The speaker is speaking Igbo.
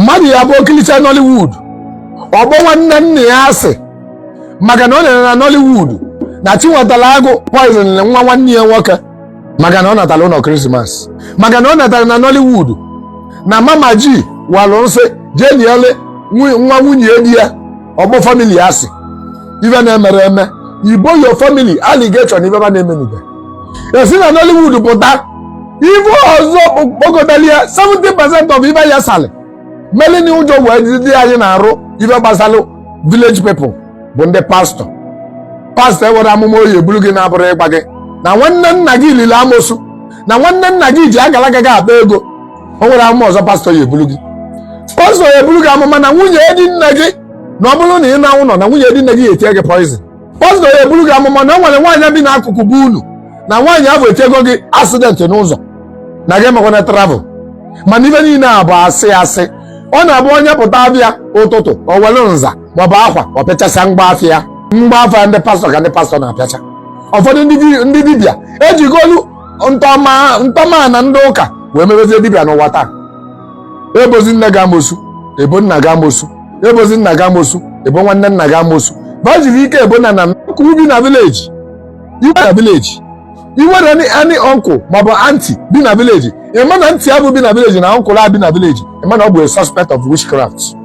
Mmadụ ya bụ okilicha Nollywood, ọgbọ nwanne nna ya asị maka na ọ nere na Nollywood na Chinwetara Agụ poison nwa nwanne ya nwoke, maka na ọ natara ụlọ Christmas, maka na ọ natara na Nollywood na Mama G walụ nsị jee niele nwa nwunye di ya. Ọgbọ family asị ife na-emere eme, ibo your family allegation, ife ba na-emenube. Esi na Nollywood pụta, ife ọzọ kpokọtali ya 70% of ife ya salị melini ụjọ wee dị anyị na-arụ. Ife gbasalụ village people bụ ndị pastọ. Pastọ ewere amụma oyi eburu gị na-abụrụ ịgba gị na nwanne nna gị lili amosu, na nwanne nna gị ji agala gị akpa ego. O nwere amụma ọzọ pastọ ya eburu gị? Pastọ ya eburu gị amụma na nwunye di nne gị, na ọ bụrụ na ị na ụlọ, na nwunye di nne gị etie gị poison. Pastọ ya eburu gị amụma na o nwere nwaanyị bi n'akụkụ bụ unu, na nwaanyị ahụ etiego gị accident n'ụzọ, na gị emekwana travel. Mana ife niile a bụ asị asị. Ọ na-abụ onye pụta abịa ụtụtụ, o were nza maọbụ akwa ọ pịachasịa mgba afịa, mgba afịa ndị pastọ ka ndị pastọ na-apịacha. Ụfọdụ ndị dibịa ejigolu ntọma ntọma na ndị ụka wee mebezie dibịa n'ụwa taa. Ebozi nne gị amosu, ebo nna gị amosu, ebozi nna gị amosu, ebo nwanne nna gị amosu. Ba jiri ike ebo na uncle bi na village, iwe na village, iwere any uncle maọbụ aunty bi na village, ịma na aunty abụ bi na village na uncle a bi na village, ịma na ọ bụ a suspect of witchcraft.